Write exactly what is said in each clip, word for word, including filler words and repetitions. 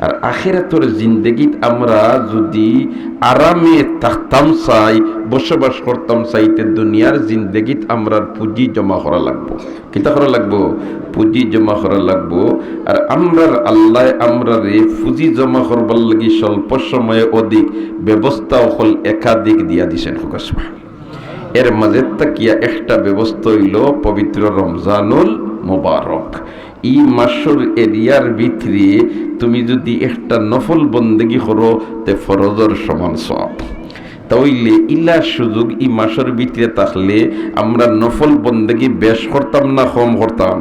আর আখেরাতর জিন্দেগিত আমরা যুদি আরামে থাকতাম চাই, বসবাস করতাম চাই, তে দুনিয়ার জিন্দেগিত আমরার পুঁজি জমা করা লাগবো। কিতা করা লাগবো? পুঁজি জমা করা লাগবো। আর আমরার আল্লায় আমরারে পুঁজি জমা করবার লাগি স্বল্প সময়ে অধিক ব্যবস্থা অকল একাধিক দিয়া দিছেন। কউক্কা সুবহান। এর মাঝে থাকিয়া একটা ব্যবস্থা অইলো পবিত্র রমজানুল মোবারক। ই মাসর এরিয়ার ভিতরে তুমি যুদি একটা নফল বন্দেগি করো, তে ফরজর সমান সওয়াব। তা অইলে ইলা সুযোগ ই মাসর ভিতরে থাকলে আমরা নফল বন্দেগি বেশ করতাম না কম করতাম?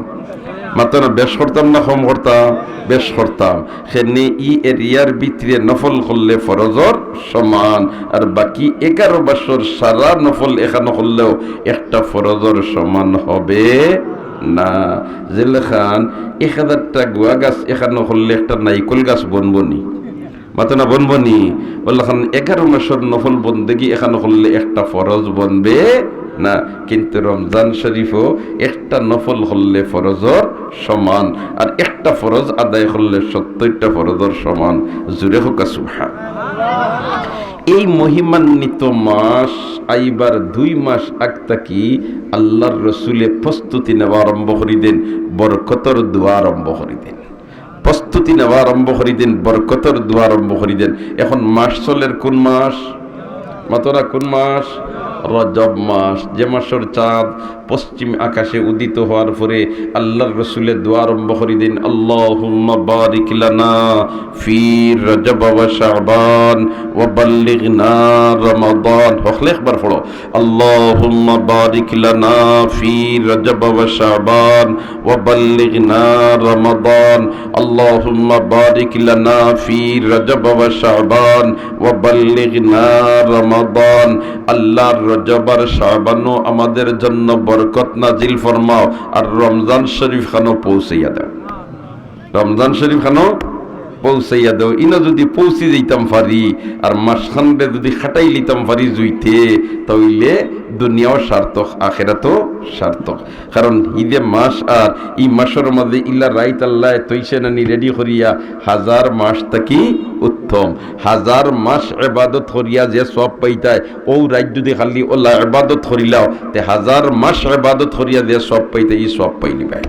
মাতো না, বেশ করতাম না কম করতাম? বেশ করতাম। কেনে ই এরিয়ার ভিতরে নফল করলে ফরজর সমান, আর বাকি এগারো মাসর সারা নফল এখানো করলেও একটা ফরজর সমান হবে না। যেলেখান এক হাজারটা গুয়া গাছ এখানো করলে একটা নাইকল গাছ বনবো নি? মাতো না, বনবো নি? অলাখান এগারো মাসর নফল বন্দেগি এখানো করলে একটা ফরজ বনবে না, কিন্তু রমজান শরীফও একটা নফল করলে ফরজর সমান, আর একটা ফরজ আদায় করলে সত্তরটা ফরজর সমান। জুরে কউক্কা সুবহান। এই মহিমান্বিত মাস আইবার দুই মাস আগ থাকি আল্লার রসুলে প্রস্তুতি নেওয়া আরম্ভ করি দেন, বরকতর দোয়া আরম্ভ করি দেন। প্রস্তুতি নেওয়া আরম্ভ করি দেন, বরকতর দোয়া আরম্ভ করি দেন। এখন মাস চলের কোন মাস? মাতো না, কোন মাস? রজব মাস। যে মাসর চাঁদ পশ্চিম আকাশে উদিত হওয়ার পরে আল্লার রসুলে দোয়া আরম্ভ করি দেন, আল্লাহুম্মা বারিক লানা ফি রজব ওয়া শাবান ওয়া বাল্লিগনা রমাদান। হকলে একবার পড়ো, اللهم بارك لنا في رجب وشعبان وبلغنا رمضان. اللهم بارك لنا في رجب وشعبان وبلغنا رمضان. আল্লাহ, রজব আর শাবানও আমাদের জন্য বরকত নাজিল ফরমাও, আর রমজান শরীফ খানো পৌঁছাইয়া দেও। রমজান শরীফ খানো পৌঁছাইয়া দেও। ইনো যুদি পৌঁছি যাইতাম পারি, আর মাসখানরে যুদি খাটাই লিতাম পারি জুইতে, তাইলে দুনিয়াও সার্থক, আখেরাতও সার্থক। কারণ ইদে মাস, আর ই মাসর মাঝে ইলা রাইত আল্লায় তৈছে নানি রেডি করিয়া, হাজার মাস থাকি উত্তম। হাজার মাস এবাদত করিয়া যে সওয়াব পাইতায়, অউ রাইত যুদি খালি অলা এবাদত করিলাও, তে হাজার মাস এবাদত করিয়া যে সওয়াব পাইতায়, ই সওয়াব পাইলিবায়।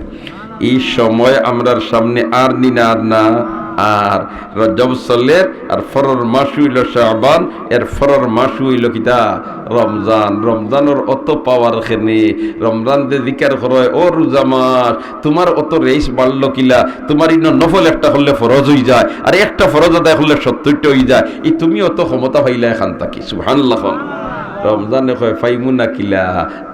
ই সময় আমরার সামনে আর নি না, আর না, আর রজব চলের, আর ফরর মাস অইলো শাবান, এর ফরর মাস অইলো কিতা? রমজান। রমজানর অত পাওয়ার কেনে, রমজান যে জিকার করয়, ও রোজা মাস, তুমার অত রেইস বাড়লো কিলা? তুমার ইনো নফল একটা করলে ফরজ অইযায়, আর একটা ফরজ আদায় করলে সত্তরটা অইযায়। ই তুমি অত ক্ষমতা পাইলায় কান থাকি? সুবহানাল্লাহ কউন। রমজানে কয়, পাইমু না কিলা?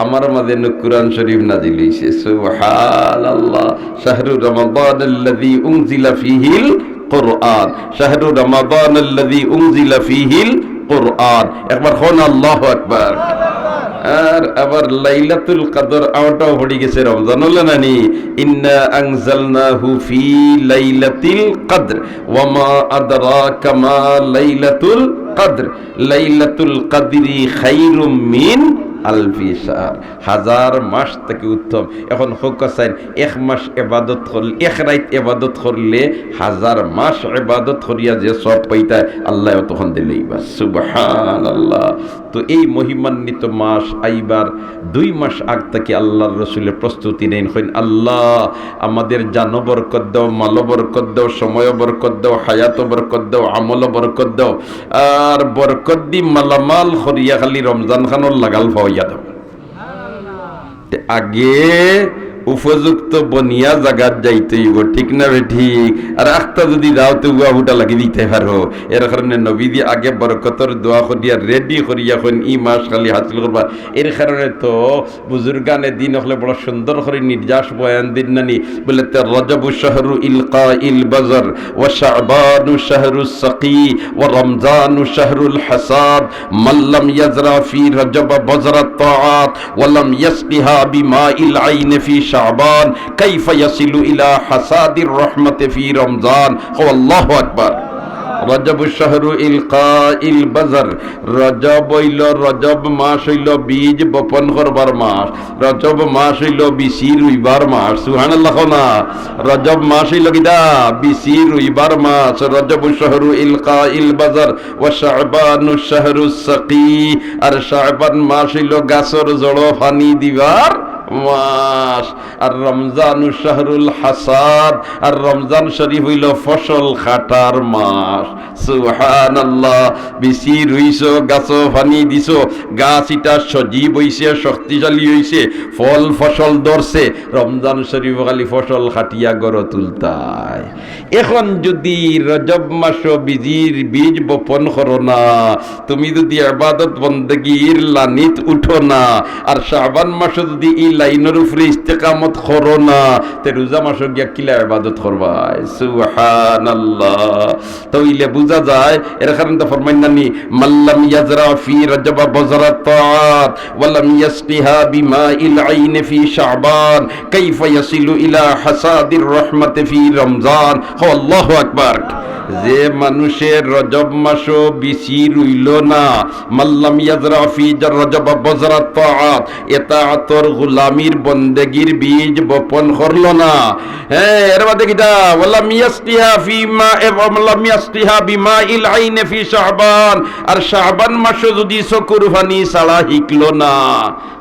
আমার মাঝে নু কুরআন শরীফ নাজিল অইছে। সুবহানাল্লাহ। শাহরু রমাদানাল্লাযী উনজিলা ফীহিল কুরআন। শাহরু রমাদানাল্লাযী উনজিলা ফীহিল কুরআন। একবার কউন আল্লাহু আকবার। আর আবার লাইলাতুল কদর আওটাও পড়ি গেছে রমজান, অইলো না নি? ইন্না আনজালনাহু ফী লাইলাতিল কদর ওয়া মা আদরাকা মা লাইলাতুল কদর। লাইলাতুল কদরি খায়রুম মিন আলফি শাহর। হাজার মাস থাকি উত্তম। এখন কউক্কা চাইন, এক মাস এবাদত করলে, এক রাইত এবাদত করলে হাজার মাস এবাদত করিয়া যে সওয়াব পাইতায়, আল্লায় অতখান দিলাইবা। সুবহানাল্লাহ। তো এই মহিমান্বিত মাস আইবার দুই মাস আগ থাকি আল্লার রসুলে প্রস্তুতি নেইন, কইন, আল্লাহ, আমাদের জানো বরকত দেও, মালো বরকত দেও, সময়ও বরকত দেও, হায়াতও বরকত দেও, আমলও বরকত দেও, আর বরকত দি মালামাল করিয়া খালি রমজান খানর লাগাল পাওয়াইয়া দেও। তে আগে উপযুক্ত বনিয়া জাগাত যাইতে অইবো, ঠিক না বেঠিক? আর আখতা যুদি যাও তে উয়া হুটা লাগি দিতে পারো। এর কারণে নবীজি আগে বরকতর দোয়া করিয়া রেডি করিয়া কইন ই মাস খালি হাসিল করবা। এর কারণে তো বুজুর্গানে দিন অকলে বড় সুন্দর করি নির্যাস বয়ান দিন নানি, বলে, তে রজবু শাহরু ইলকাইল বজর, ওয়া শাবানু শাহরু সাকি, ওয়া রমজানু শাহরুল হাসাদ। মান লাম ইয়াজরা ফি রজব বজরাত তাআত, ওয়া লাম ইয়াসকিহা বিমাইল আইন ফি শাবান, কাইফা ইয়াসিলু ইলা হাসাদির রহমতে ফি রমজান? কও আল্লাহু আকবার। رجب شهر إلقاء البذر। রজব অইলো, রজব মাস অইলো বীজ বপন করবার মাস। রজব মাস অইলো বিচি রুইবার মাস। সুবহানাল্লাহ কও না। রজব মাস অইলো কিতা? বিচি রুইবার মাস। رجب شهر إلقاء البذر وشعبان شهر السقي। আর শাবান মাস অইলো গাছর জড়ো পানি দিবার মাস। আর রমজান شهر الحصاد, আর রমজান শরীফ অইলো ফসল কাটার মাস। সুবহানাল্লাহ। বিচি রুইছো, গাছো পানি দিছো, গাছ ইটা সজীব অইছে, শক্তিশালী অইছে, ফল ফসল ধরছে। রমজান শরীফ খালি ফসল কাটিয়া ঘরো তুলতায়। এখন যুদি রজব মাসো বিজির বীজ বপন করো না, তুমি যুদি ইবাদত বন্দেগির লাইনত উঠো না, আর শাবান মাসো যুদি ই লাইনর উপরে ইস্তেকামত করো না, তে রোজা মাসো গিয়া কিলা ইবাদত করবায়? সুবহানাল্লাহ। তাইলে বুঝা যায়, এর কারণে তো ফরমাইন নানি, من لم يزرع في رجب بذر الطاعات ولم يسقها بماء العين في شعبان كيف يصل إلى حصاد الرحمة في رمضان؟ কও আল্লাহু আকবার। যে মানুষে রজব মাসো বিচি রুইলো না, من لم يزرع في رجب بذر الطاعات, এতাআতর গুলামির বন্দেগির বীজ বপন করলো না, হ্যাঁ, এর বাদে কিতা? ولم يسقها فيما, ولم يسقها بماء العين في شعبان। আর শাবান মাসো যুদি চকুর পানি ছাড়া হিকলো না,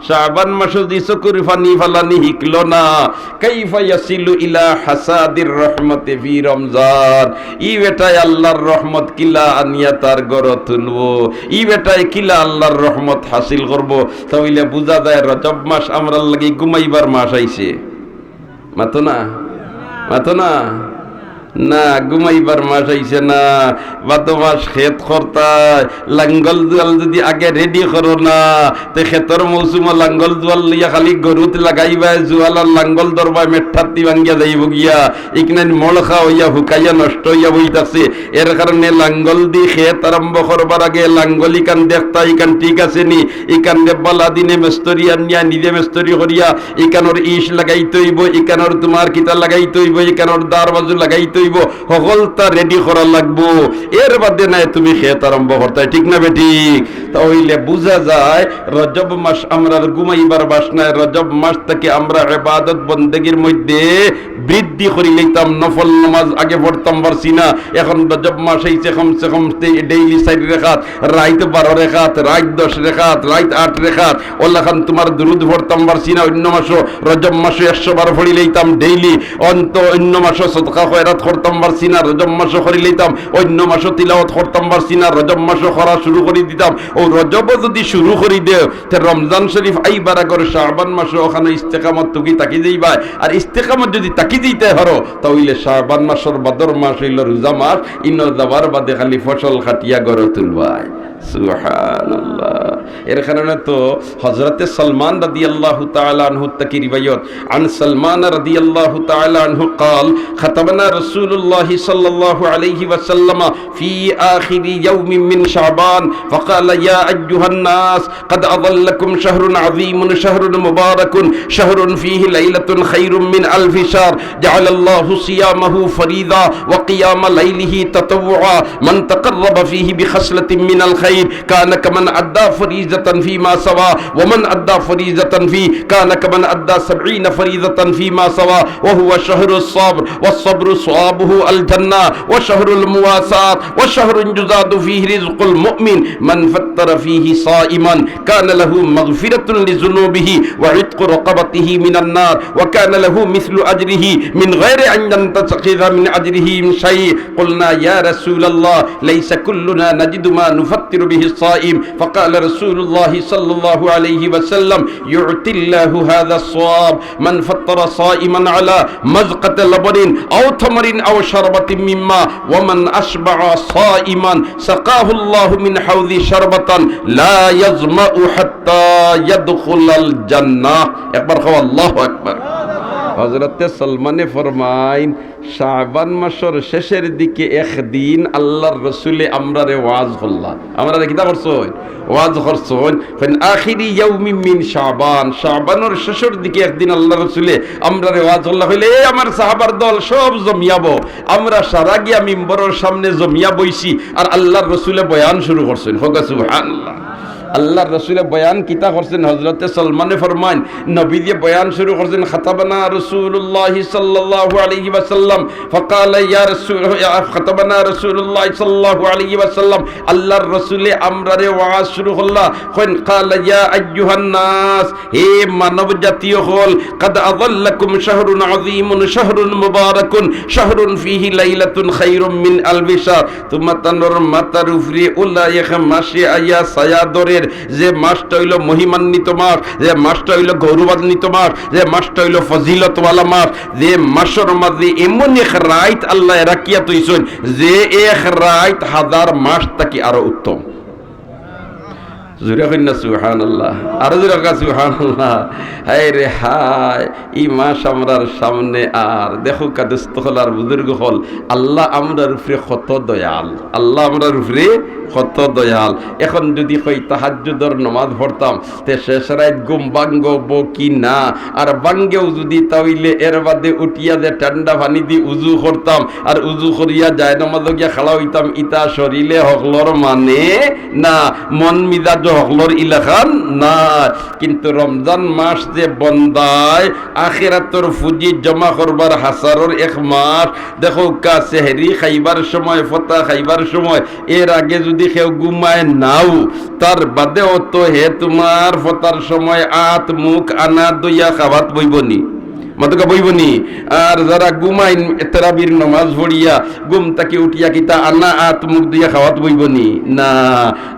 শাবান মাসো যুদি চকুর পানি ফালানি হিকলো না, كيف يصل إلى حصاد الرحمة في رمضان؟ ই বেটায় আল্লাহর রহমত কিলা আনিয়া তার ঘরো তুলবো? ই বেটায় কিলা আল্লাহর রহমত হাসিল করবো? তাইলে বুঝা যায় রজব মাস আমরার লাগি ঘুমাইবার মাস আইছে। মাতো না, মাতো না। না, ঘুমাইবার মাস আইছে না। বাদো মাস খেত করতায়, লাঙ্গল জুয়াল যুদি আগে রেডি করো না, তে খেতর মৌসুমো লাঙ্গল জুয়াল লইয়া খালি গরুত লাগাইবায় জুয়াল আর লাঙ্গল ধরবায়, মেঠাত্তি ভাঙ্গিয়া যাইবো গিয়া, ইকনাইন মড়খা অইয়া হুকাইয়া নষ্ট অইয়া বই থাকছে। এর কারণে লাঙ্গল দি খেত আরম্ভ করবার আগে লাঙ্গল ইকান দেখতা, ইকান ঠিক আছে নি, ইকান রে বালা দিনে মেস্তরি আনিয়া নিজে মেস্তরি করিয়া ইকানোর ইশ লাগাইতে অইবো, ইকানোর তোমার কিতা লাগাইতে অইবো, ইকানোর দার বাজু লাগাইতে অইবো, হকলতা রেডি করা লাগবো। এর বাদে নায় তুমি খেত আরম্ভ করতায়, ঠিক না বেঠিক? তাইলে বুঝা যায় রজব মাস আমরার ঘুমাইবার মাস নায়, রজব মাস থাকি আমরা ইবাদত বন্দেগির মধ্যে বৃদ্ধি করি লইতাম। নফল নামাজ আগে পড়তাম পারছি না, এখন রজব মাস আইছে, কমসে কম ডে-, ডেইলি চাইর রেকাত, রাইত বারো রেকাত, রাইত দশ রেকাত, রাইত আট রেকাত। অলাখান তোমার দুরুদ পড়তাম পারছি না, অইন্য মাসো, রজব মাসো একশো বার পড়ি লইতাম ডেইলি। অন্ত অইন্য মাসো সদকা খয়রাত করতাম পারছি না, রজব মাসো করি লইতাম, অইন্য মাসো তিলাওয়াত করতাম পারছি না, রজব মাসো করা শুরু করি দিতাম। অউ রজবো যুদি শুরু করি দেও, তে রমজান শরীফ আইবার আগর শাবান মাসো অখানো ইস্তেকামত থাকি থাকি যাইবায়। আর ইস্তেকামত যুদি থাকি যাইতায় পারো, তাইলে শাবান মাসর বাদর মাস অইলো রোজা মাস, ইনো যাওয়ার বাদে খালি ফসল কাটিয়া ঘরো তুলবায়। সুবহানাল্লাহ। এর কারণে তো হযরতে সালমান রাদিয়াল্লাহু তাআলা আনহু থাকি রিওয়ায়াত, عن سلمان رضي الله تعالى عنه قال: خطبنا رسول الله صلى الله عليه وسلم في آخر يوم من شعبان فقال: يا أيها الناس، قد أظلكم شهر عظيم، شهر مبارك، شهر فيه ليلة خير من ألف شهر، جعل الله صيامه فريضة وقيام ليله تطوعا، من تقرب فيه بخصلة من الخير كان كمن أدى فريضة فيما سواه، ومن أدى فريضة فيه كان كمن أدى سبعين فريضة فيما سواه، وهو شهر الصبر، والصبر ثوابه الجنة، وشهر المواساة، وشهر يزاد فيه رزق المؤمن، من فطر فيه صائما كان له مغفرة لذنوبه وعتق رقبته من النار، وكان له مثل أجره من غير أن ينتقص من أجره من شيء. قلنا: يا رسول الله، ليس كلنا نجد ما نفطر به الصائم. فقال رسول الله صلى الله عليه وسلم: يعطي الله هذا الثواب من فطر صائما على مذقة لبن أو تمر أو شربة من ماء، ومن أشبع صائما سقاه الله من حوضي شربة لا يظمأ حتى يدخل الجنة. একবার কও, আল্লাহু আকবার। হজরতে সলমানে ফরমাইন, শাবান মাসর শেষের দিকে একদিন আল্লাহর রসুলে আমরারে ওয়াজ করলা। আমরারে কিতা করছইন? ওয়াজ করছইন। কইন, "আখিরি ইয়াউমিন মিন শাবান", শাবানর শেষর দিকে একদিন আল্লাহর রসুলে আমরারে ওয়াজ করলা। কইলে, "এ আমার সাহাবার দল, সব জমিয়াবো।" আমরা সারা গিয়া মিম্বরর সামনে জমিয়া বইছি, আর আল্লাহর রসুলে বয়ান শুরু করছইন। কউক্কা সুবহানাল্লাহ। আল্লাহর রসুলে বয়ান কিতা করছইন? হজরতে সলমানে ফরমাইন, নবীজিয়ে বয়ান শুরু করছইন, "খাতাবানা রাসূলুল্লাহি সাল্লাল্লাহু আলাইহি ওয়াসাল্লাম, ফাকালা ইয়া রাসূল, ইয়া, খাতাবানা রাসূলুল্লাহি সাল্লাল্লাহু আলাইহি ওয়াসাল্লাম।" আল্লাহর রসুলে আমরারে ওয়াজ শুরু করলা, কইন, "কালা ইয়া আইয়ুহান নাস, হে মানব জাতি অকল, কাদ আযাল্লাকুম শাহরুন আযীমুন শাহরুন মুবারাকুন শাহরুন ফীহি লাইলাতুন খায়রুম মিন আলফি শাহর।" তুমাতানর মাথার উপরে অলা এক মাসে আইয়া ছায়া ধরের, যে মাসটা অইলো মহিমান্বিত মাস, যে মাসটা অইলো গৌরবান্বিত মাস, যে মাসটা অইলো ফজিলতওয়ালা মাস, যে মাসর মাঝে এমন এক রাইত আল্লায় রাখিয়া থইছইন, যে এক রাইত হাজার মাস থাকি আরো উত্তম। জোরে কইন না সুবহানাল্লাহ, আরো জোরে কউক্কা সুবহানাল্লাহ। হায় রে হায়, ই মাস আমরার সামনে আর। দেখউক্কা দোস্ত অকল আর বুজুর্গ অকল, আল্লাহ আমরার উপরে কত দয়াল, আল্লাহ আমরার উপরে কত দয়াল। এখন যুদি কই তাহাজ্জুদর নমাজ পড়তাম, তে শেষ রাইত ঘুম ভাঙ্গবো কি না? আর ভাঙ্গেও যুদি, তা অইলে এর বাদে উঠিয়া যে ঠান্ডা পানি দি উজু করতাম, আর উজু করিয়া জায়নামাজো গিয়া খাড়া অইতাম, ইতা শরীরে হকলর মানে না, মন মিজাজো হকলর ইলাখান না। কিন্তু রমজান মাস যে বন্দায় আখিরাতর পুঁজি জমা করবার হাছারর এক মাস, দেখউক্কা, সেহরি খাইবার সময়, ফতা খাইবার সময়, এর আগে যুদি কেউ ঘুমায় নাও, তার বাদেও তো হে তুমার ফতার সময় আত মুখ আনা ধইয়া খাওয়াত বইবো নি? মাতউক্কা বইবো নি? আর যারা ঘুমাইন তারাবির নমাজ পড়িয়া ঘুম থাকি উঠিয়া কিতা আনা আত মুখ ধইয়া খাওয়াত বইবো নি? না,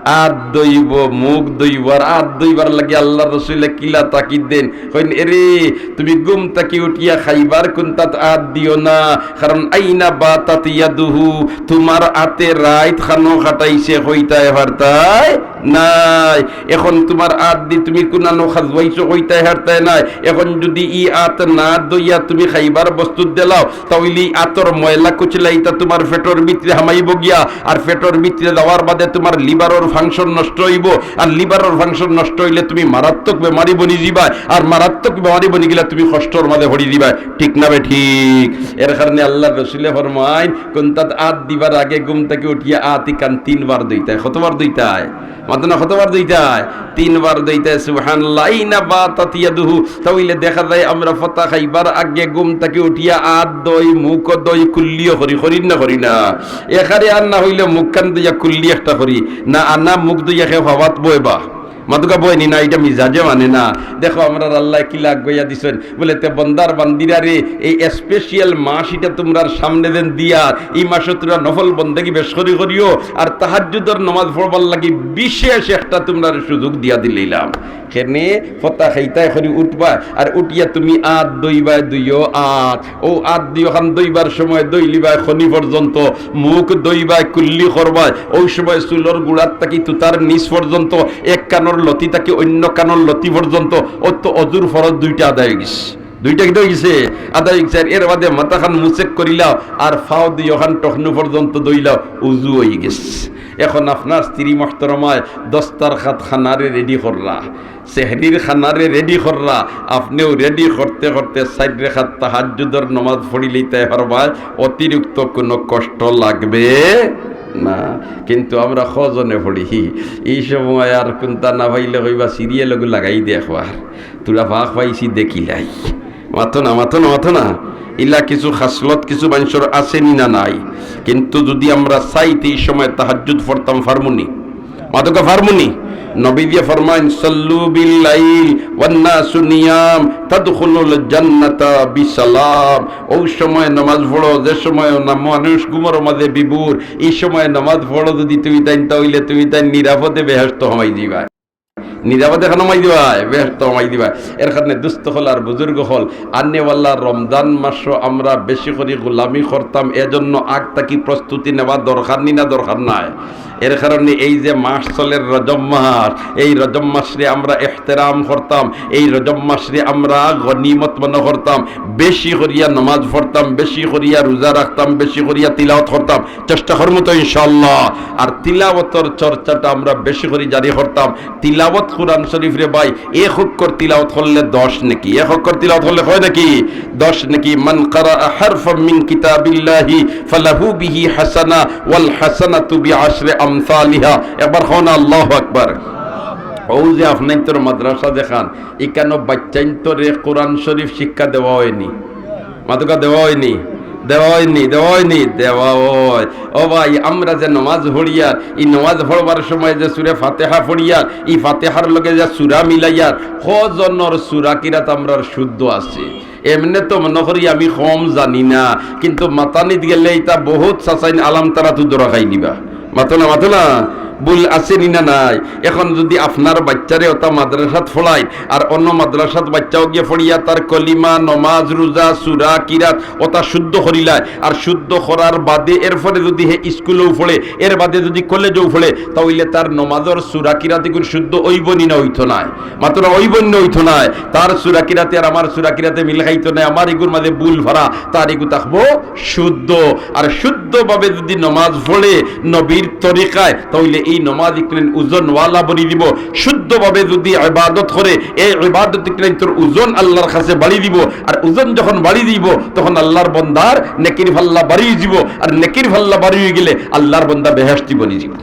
আত ধইবো, মুখ ধইবো। আর আত ধইবার লাগি আল্লাহর রসুলে কিলা তাকিদ দেইন, কইন, "এরে, তুমি ঘুম থাকি উঠিয়া খাইবার কুন্তাত আত দিও না, কারণ আইনা বাতাত ইয়াদুহু, তুমার আতে রাইত খানো কাটাইছে, কইতায় পারতায় নায়। এখন তুমার আত দি তুমি কুনানো খাজওয়াইছো, কইতায় পারতায় নায়। এখন যুদি ই আত না ধইয়া তুমি খাইবার বস্তুত দিলাও, তা অইলে ই আতর ময়লা কুচলা ইতা তুমার পেটর ভিতরে হামাইবো গিয়া, আর পেটর ভিতরে যাওয়ার বাদে তুমার লিভারর function নষ্ট অইবো, আর লিভারর function নষ্ট অইলে তুমি মারাত্মক বেমারি বনি যিবায়, আর মারাত্মক বেমারি বনি গেলে তুমি কষ্টর মাঝে পড়ি যিবায়।" ঠিক না বেঠিক? এর কারণে আল্লাহর রসুলে ফরমাইন, কুন্তাত আত দিবার আগে ঘুম থাকি উঠিয়া আত ইখান তিনবার ধইতায়। কতবার ধইতায়? মাতো না, কতবার ধইতায়? তিনবার ধইতায়। সুবহানাল্লাহ। আইনা বাতাত ইয়াদুহু। তা অইলে দেখা যায় আমরা ফতা খাইবার আগে ঘুম থাকি উঠিয়া আত ধই, মুখ ধই, কুল্লিও করি, করি না, করি না? এখানে আর না অইলে মুখখান ধইয়া কুল্লি একটা করি না, আনা মুখ ধইয়া কেউ খাওয়াত বইবা। মাতউক্কা বইনি না, ইটা মিজাজে মানে না। দেখো, আমরার আল্লায় কিলা আগুয়াইয়া দিছইন। বলে, "তে বন্দার বান্দিরা রে, এই special মাস ইটা তুমরার সামনে যেন দিয়ার, ই মাসো তুমরা নফল বন্দেগি বেশ করি করিও, আর তাহাজ্জুদর নমাজ পড়বার লাগি বিশেষ একটা তুমরারে সুযোগ দিয়া দিলাইলাম।" কেনে ফতা খাইতায় করি উঠবায়, আর উঠিয়া তুমি আত ধইবায় দুইও আত, অউ আত দুইওখান ধইবার সময় ধইলিবায় খনি পর্যন্ত, মুখ ধইবায় কুল্লি করবায়, অউ সময় চুলর গুড়ার থাকি তুতার নিচ পর্যন্ত, এক কানর লতি থাকি অইন্য কানর লতি পর্যন্ত, অউ তো অজুর ফরজ দুইটা আদায় অইগেছে। দুইটা কিতা অইগেছে? আদায় অইগেছে। আর এর বাদে মাথাখান মুছেক করিলাও, আর ফাও দুইওখান টখনু পর্যন্ত ধইলাও, উজু অইগেছে। এখন আপনার স্ত্রী মহতরমায় দস্তারখাত খানারে ready কররা, সেহরির খানারে ready কররা, আপনেও ready করতে করতে চাইর রেখাত তাহাজ্জুদর নমাজ পড়িলিতায় পারবায়, অতিরিক্ত কুনু কষ্ট লাগবে না। কিন্তু আমরা কজনে পড়ি, ই সময় আর কুন্তা না পাইলে কইবা serial ওগু লাগাই দে একবার, তুরা ফাঁক পাইছি দেখিলাই। মাতো না, মাতো না, মাতো না। ইলা কিছু খাসলত কিছু মানষর আছে নি না নাই? কিন্তু যুদি আমরা চাই তে ই সময় তাহাজ্জুদ পড়তাম পারমুনি? মাতউক্কা পারমুনি? নবীজিয়ে ফরমাইন, "সাল্লু বিল লাইল ওয়ান নাসু নিয়াম, তাদখুলুল জান্নাতা বিসালাম।" অউ সময় নমাজ পড়ো, যে সময় না মানুষ ঘুমর মাঝে বিভোর, ই সময় নমাজ পড়ো যুদি তুমিতাইন, তা অইলে তুমিতাইন নিরাপদে বেহেশতো হামাই যিবায়। নিরাপদে কেনে হামাই যিবায়? বেহেশতো হামাই যিবায়। এর কারণে দোস্ত অকল আর বুজুর্গ অকল, আনেওয়ালা রমজান মাসো আমরা বেশি করি গোলামি করতাম, এজন্য আগ থাকি প্রস্তুতি নেওয়া দরকার নি না দরকার নাই? এর কারণে এই যে মাস চলের রজব মাস, এই রজব মাসরে আমরা এহতেরাম করতাম, এই রজব মাসরে আমরা গনিমত মনে করতাম, বেশি করিয়া নমাজ পড়তাম, বেশি করিয়া রোজা রাখতাম, বেশি করিয়া তিলাওয়াত করতাম, চেষ্টা করমু তো ইনশাআল্লাহ। আর তিলাওয়াতর চর্চাটা আমরা বেশি করি জারি করতাম। তিলাওয়াত কোরআন শরীফ রে ভাই, এক অক্ষর তিলাওয়াত করলে দশ নেকি, এক অক্ষর তিলাওয়াত করলে কয় নেকি? দশ নেকি। মান কারা হারফাম মিন কিতাবিল্লাহি ফালাহু বিহি হাসানা ওয়াল হাসানাতু বিআশরি আমসালিহা। একবার কও না আল্লাহু আকবার। অউ যে আপনাইন্তর মাদ্রাসা যেখান, ইকানো বাইচ্চাইন্তরে কোরআন শরীফ শিক্ষা দেওয়া অয়নি? মাতুক্কা, দেওয়া অয়নি? দেওয়া অয়নি? দেওয়া অয়নি? দেওয়া অয়। ও ভাই, আমরা যে নমাজ পড়িয়ার, ই নমাজ পড়বার সময় যে সুরে ফাতেহা পড়িয়ার, ই ফাতেহার লগে যে সুরা মিলাইয়ার, কজনর সুরা কিরাত আমরার শুদ্ধ আছে? এমনে তো মনো করি আমি কম জানি না, কিন্তু মাতানিত গেলে ইতা বহুত চাচাইন আলাম তারা তো ধরা খাই নিবা। মাতো না, মাতো না, ভুল আছে নি না নাই? এখন যুদি আপনার বাইচ্চারে ওটা মাদ্রাসাত পড়াইন, আর অন্য মাদ্রাসাত বাইচ্চাও গিয়া পড়িয়া তার কলিমা, নমাজ, রোজা, সুরা, কিরাত ওটা শুদ্ধ করিলায়, আর শুদ্ধ করার বাদে এরপরে যুদি হে স্কুলেও পড়ে, এর বাদে যুদি কলেজেও পড়ে, তা অইলে তার নমাজর সুরা কিরাত ইগুন শুদ্ধ অইবো নি না অইতো নায়? মাতো না, অইবো নি না অইতো নায়? তার সুরা কিরাতে আর আমার সুরা কিরাতে মিল খাইতো নায়, আমার ইগুর মাঝে ভুল ভরা, তার ইগু থাকবো শুদ্ধ। আর শুদ্ধভাবে যুদি নমাজ পড়ে নবীর তরিকায়, তা অইলে এই নমাজ ইকরাইন ওজনওয়ালা বনি দিবো। শুদ্ধভাবে যুদি ইবাদত করে, এই ইবাদত ইকরাইন তোর ওজন আল্লাহর কাছে বাড়ি দিবো। আর ওজন যখন বাড়ি দিবো, তখন আল্লাহর বন্দার নেকির ফাল্লা বাড়ি দিবো। আর নেকির ফাল্লা বাড়ি অইগেলে আল্লাহর বন্দা বেহেশতি বনি দিবো।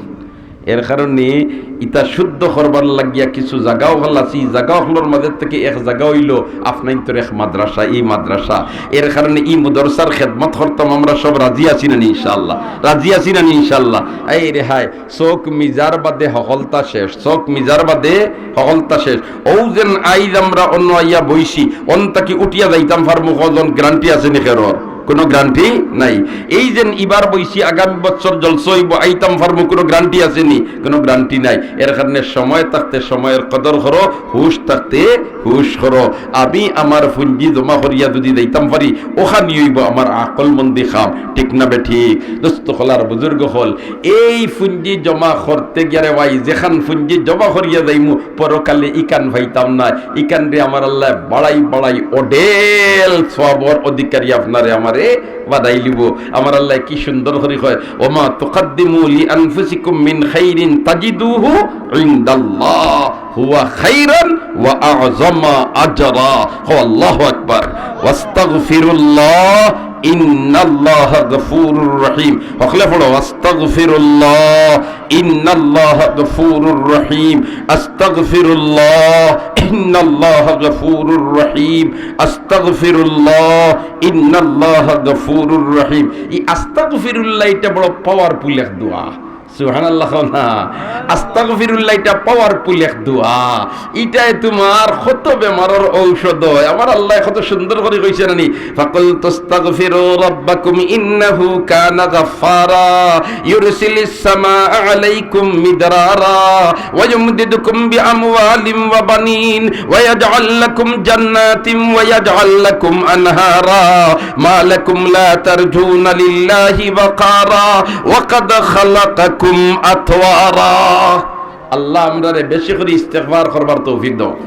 এর কারণে ইতা শুদ্ধ করবার লাগিয়া কিছু জাগা অকল আছে, ই জাগা অকলর মাঝে থাকি এক জাগা অইলো আপনাইন্তর এক মাদ্রাসা, ই মাদ্রাসা। এর কারণে ই মাদ্রাসার খেদমত করতাম আমরা সব রাজি আছি না নি ইনশাআল্লাহ? রাজি আছি না নি ইনশাআল্লাহ? এই রে হায়, চোখ মিজার বাদে হকলতা শেষ, চোখ মিজার বাদে হকলতা শেষ। অউ যেন আইজ আমরা অনো আইয়া বইছি, অন থাকি উঠিয়া যাইতাম পারমু কজন? গ্যারান্টি আছে নি কেরর? কোনো গ্যারান্টি নাই। এই যেন ইবার বইছি, আগামী বছর জলসা অইবো, আইতাম পারমু, কোনো গ্যারান্টি আছে নি? কোনো গ্যারান্টি নাই। এর কারণে সময় থাকতে সময়র কদর করো, হুশ থাকতে হুশ করো। আমি আমার পুঞ্জি জমা করিয়া যুদি যাইতাম পারি, অখানি অইবো আমার আকলমন্দি কাম, ঠিক না বেঠিক? দোস্ত অকল আর বুজুর্গ অকল, এই পুঞ্জি জমা করতে গিয়া রে ভাই, যেখান পুঞ্জি জমা করিয়া যাইমু, পরকালে ইখান পাইতাম না। ইখানরে আমার আল্লায় বাড়াই বাড়াই অঢেল সওয়াবর অধিকারী আপনারে আমারে বানাইলিবো। আমার আল্লায় কি সুন্দর করি কয়, "ওমা তুকাদ্দিমু লি আনফুসিকুম মিন খাইরিন তাজিদুহু ইনদাল্লাহ হুয়া খাইরান ওয়া আ'জামা আজরা।" কও আল্লাহু আকবার। "ওয়াস্তাগফিরুল্লাহ ইন্নাল্লাহা গফুরুর রহিম।" হকলে পড়ো, "ওয়াস্তাগফিরুল্লাহ ইন্নাল্লাহা গফুরুর রহিম, আস্তাগফিরুল্লাহ ইন্নাল্লাহা গফুরুর রহিম, আস্তাগফিরুল্লাহ ইন্নাল্লাহা গফুরুর রহিম।" ই আস্তাগফিরুল্লাহ ইটা বড় পাওয়ারফুল এক দোয়া। সুবহানাল্লাহ কও না? আস্তাগফিরুল্লাহ ইটা পাওয়ারফুল এক দোয়া। ইটায় তুমার কত বেমারর ঔষধ অয়। আমার আল্লায় কত সুন্দর করি কইছে না নি? ফাকুলতু আস্তাগফিরু রাব্বাকুম ইন্নাহু কানা গাফফারা, ইউরসিলিস সামাআ আলাইকুম মিদরারা, ওয়া ইউমদিদকুম বিআমওয়ালিন ওয়া বানিন, ওয়া ইয়াজআল লাকুম জান্নাতিন ওয়া ইয়াজআল লাকুম আনহারা, মা লাকুম লা তারজুনা লিল্লাহি ওয়াকারা, ওয়া কাদ খালাকাকুম আতওয়ারা। আল্লাহ আমরারে বেশি করি ইস্তেগফার করবার তৌফিক দাও।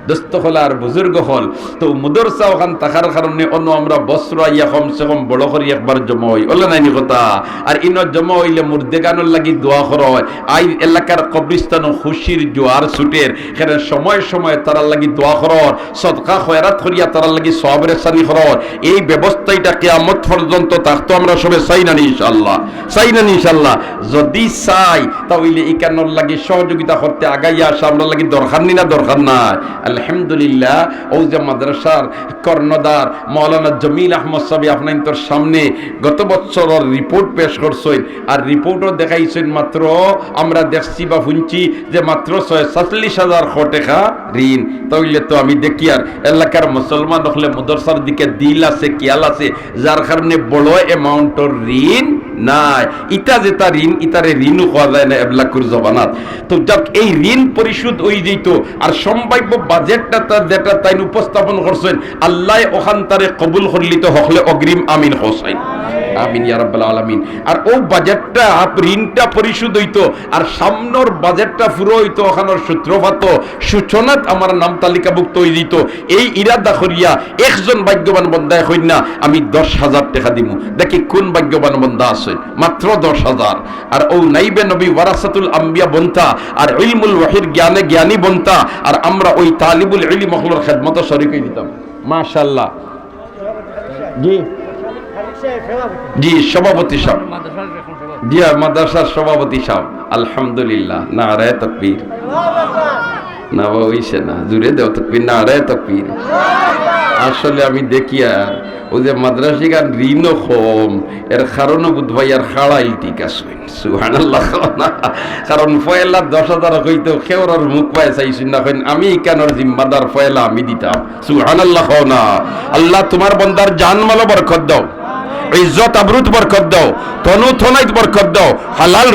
দোস্ত অকল আর বুজুর্গ অকল, তো মাদ্রাসা অখান থাকার কারণে অনো আমরা বছরো আইয়া কমসে কম বড় করি একবার জমা অই, অলা নায় নি কথা? আর ইনো জমা অইলে মুর্দেগানর লাগি দোয়া করা অয়। আইজ এলাকার কবরস্থানো খুশির জোয়ার ছুটের, কেনে সময় সময় তারার লাগি দোয়া করর, সদকা খয়রাত করিয়া তারার লাগি সওয়াব রেসানি করর। এই ব্যবস্থা ইটা কিয়ামত পর্যন্ত থাকতো, আমরা সবে চাই না নি ইনশাআল্লাহ? চাই না নি ইনশাআল্লাহ? যুদি চাই, তা অইলে ইখানর লাগি সহযোগিতা করতে আগাইয়া আসা আমরার লাগি দরকার নি না দরকার নায়? আলহামদুলিল্লাহ, অউ যে মাদ্রাসার কর্ণধার মাওলানা জমিল আহমদ সাহেব আপনাইন্তর সামনে গত বছরর রিপোর্ট পেশ করছইন, আর রিপোর্টও দেখাইছইন মাত্র, আমরা দেখছি বা হুনছি যে মাত্র ছয়, সাতচল্লিশ হাজার টেকা ঋণ। তা অইলে তো আমি দেখিয়ার এলাকার মুসলমান অকলে মাদ্রাসার দিকে দিল আছে, খিয়াল আছে, যার কারণে বড় অ্যামাউন্টর ঋণ নাই। ইটা যেটা ঋণ, ইটারে ঋণও কওয়া যায় না এবলাকুর জমানাত। তো যাক, এই ঋণ পরিশোধ অই যাইতো, আর সম্ভাব্য বাজেটটা তা যেটা তাইন উপস্থাপন করছইন, আল্লায় অখান তারে কবুল করলিতো, হকলে অগ্রিম আমিন কও চাই। আমিন ইয়া রাব্বাল আলামিন। আর ও বাজেটটা, ঋণটা পরিশোধ অইতো, আর সামনর বাজেটটা পুরো অইতো, অখানর সূত্রপাত সূচনাত আমার নাম তালিকাভুক্ত অইযিতো। এই ইরাদা করিয়া একজন ভাগ্যবান বন্দায় কইন না, "আমি দশ হাজার টেকা দিমু।" দেখি কুন ভাগ্যবান বন্দা আছে, মাত্র দশ হাজার। আর ও নাইবে নবী ওয়ারাসাতুল আম্বিয়া বনতা, আর ইলমুল ওয়াহির জ্ঞানে জ্ঞানী বনতা, আর আমরা ওই তালিবুল ইলম অকলর খেদমতো শরিক অইযিতাম। মাশাআল্লাহ। জি। জি, সভাপতি সাব। জি, মাদ্রাসার সভাপতি সাব। আলহামদুলিল্লাহ। নারায়ে তাকবীর। না বা, অইছে না। জুরে দেও তাকবীর, নারায়ে তাকবীর। আসলে আমি দেখিয়ার, অউ যে মাদ্রাসাগান ঋণও কম, এর কারণও বুধ ভাই আর খাড়াইল ঠিক আছে। সুবহানাল্লাহ কও না। কারণ পয়লা দশ হাজার কইতো কেউর মুখ বায় চাইছইন না, কইন, "আমি ইখানর জিম্মাদার, পয়লা আমি দিতাম।" সুবহানাল্লাহ কও না। আল্লাহ তুমার বন্দার জান মালো বরকত দেও, ইজ্জত আবরুত বরকত দেও, তনু তনাইত বরকত দেও, হালাল